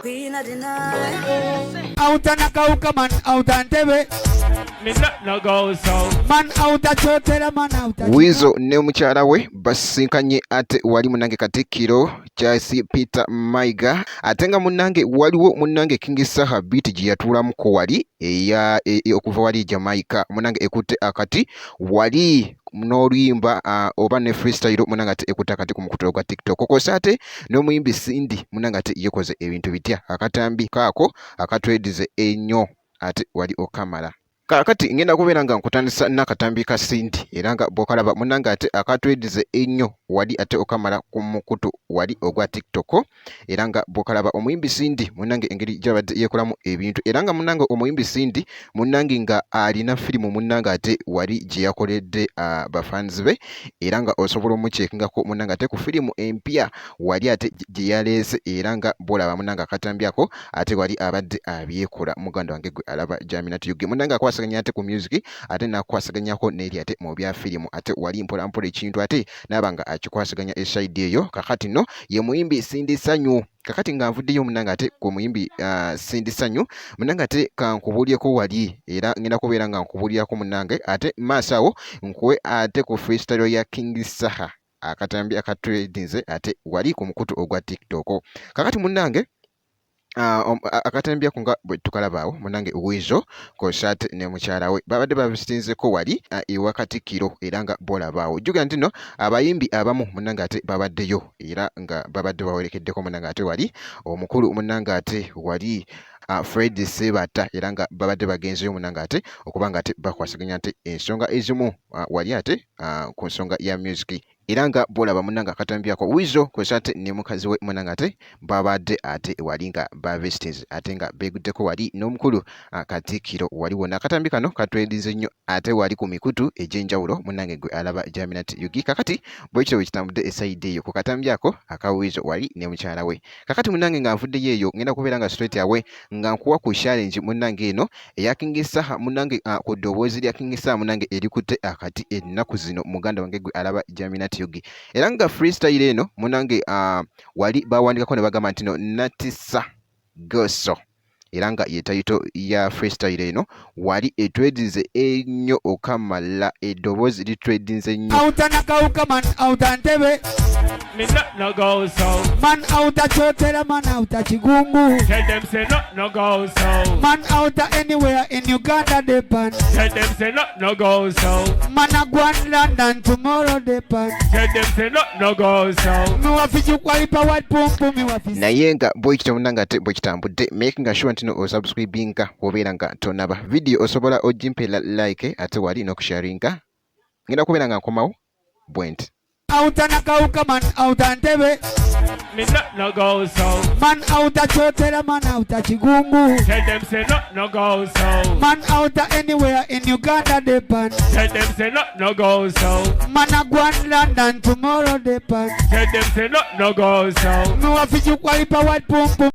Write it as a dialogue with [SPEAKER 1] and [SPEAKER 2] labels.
[SPEAKER 1] Queen of the night.
[SPEAKER 2] Out and Nakawuka man out and Entebbe.
[SPEAKER 3] Me not no go so.
[SPEAKER 2] Man out a Kyotera man out a
[SPEAKER 4] Weasel ne mukyala we basisinkanye ate wali munnange Katikkiro Charles Peter Mayiga, ate nga munnange waliwo munnange King Saha beat gye yatuulamuko wali eya okuva wali Jamaica, munnange ekutte akati wali n'oluyimba oba ne freestyle, munnange ate ekutte akati ku mukutu gwa TikTok. Kw'ossa ate n'omuyimbi Cindy, munnange ate yekoze ebintu bitya, akatambi kaako akatwedize ennyo ate wali okamala. Kaakati ngenda kubeera nga nkutandisa n'akatambi ka Cindy, era nga bw'okalaba munnange ate akatwedize ennyo wali ate okamala ku mukutu wali ogwa TikTok, era nga bw'okalaba omuyimbi Cindy munnange engeri gy'abadde yeekolamu ebintu, era nga munnange omuyimbi Cindy munnange nga alina firimu munnange ate wali gye yakoledde bafans be, era nga osobola omukyekingako munnange ate ku firimu empya wali ate gye yaleese, era nga bw'olaba munnange akatambi ako ate wali abadde abyekola. Muganda wange gwe alaba Jaminat UG, munnange akwasaganya ate ku music, ate n'akwasaganyako n'eri ate mu bya firimu, ate wali mpola mpola ekintu ate n'aba nga akikwasaganya e side eyo. Kakati nno ye muyimbi Cindy Sanyu. Kakati nga nvuddeyo munnange ate ku muyimbi Cindy Sanyu, munnange ate kankubuulyeko wali, era ngenda kubeera nga nkubuulirako munnange ate maaso awo nkuwe ate ku freestyle ya King Saha, akatambi akatwedinze ate wali ku mukutu ogwa TikTok. Kakati munnange akatambi ako nga bwe tukalaba awo, munnange Weasel kw'ossa ate ne mukyala we babadde babisitinzeko wali ewa Katikkiro, era nga bw'olaba awo, jjukira nti nno abayimbi abamu munnange ate babaddeyo, era nga babadde bawerekeddeko munnange ate wali omukulu munnange ate wali Fred Ssebatta, era nga babadde bagenzeyo munnange ate okuba nga ate bakwasaganya ate ensonga ezimu wali ate ku nsonga ya music, era nga bw'olaba munnange akatambi ako, Weasel kw'ossa ate ne mukazi we munnange ate babadde ate wali nga ba visitors, ate nga beeguddeko wali n'omukulu Katikkiro wali wonna. Akatambi kano katwedize nnyo ate wali ku mikutu egy'enjawulo, munnange gwe alaba Jaminat UG. Kakati bwe kityo bwe kitambudde e side eyo ku katambi ako aka Weasel wali ne mukyala we. Kakati munnange nga nvuddeyo eyo, ngenda kubeera nga straight away nga nkuwa ku challenge munnange eno eya King Saha, munnange ku ddoboozi lya King Saha munnange erikutte akati ennaku zino, muganda wange gwe alaba Jaminat UG, era nga freestyle eno munnange wali bawandikako ne bagamba nti no Natisa Goso, era nga ye title ya freestyle eno wali etwedinze ennyo okamala, eddoboozi litwedinze nnyo.
[SPEAKER 2] Out and Nakawuka man out and Entebbe.
[SPEAKER 3] Me not no go so.
[SPEAKER 2] Man out a Kyotera man out a Kigungu.
[SPEAKER 3] Tell them say not no go so.
[SPEAKER 2] Man out a anywhere in Uganda depend.
[SPEAKER 3] Tell them say not no go so.
[SPEAKER 2] Man a go on London tomorrow depend.
[SPEAKER 3] Tell them say not no go so.
[SPEAKER 2] Me wa fi jukwalipa white pum pum me wa fi.
[SPEAKER 4] Naye nga bwekityo munnange ate bwe kitambudde, making sure nti no osubscribinga bw'obeera nga tonaba video, osobola ogimpeera like ate wali n'okusharinga. Ngenda kubeera nga nkomawo bwe nti.
[SPEAKER 2] Out and Nakawuka man out and Entebbe.
[SPEAKER 3] Me not no go so.
[SPEAKER 2] Man out a Kyotera man out a Kigungu.
[SPEAKER 3] Tell them say not no go so.
[SPEAKER 2] Man out a anywhere in Uganda depend.
[SPEAKER 3] Tell them say not no go so.
[SPEAKER 2] Man a go on London tomorrow depend.
[SPEAKER 3] Tell them say not no go so.
[SPEAKER 2] Me wa fi jukwalipa white pum pum.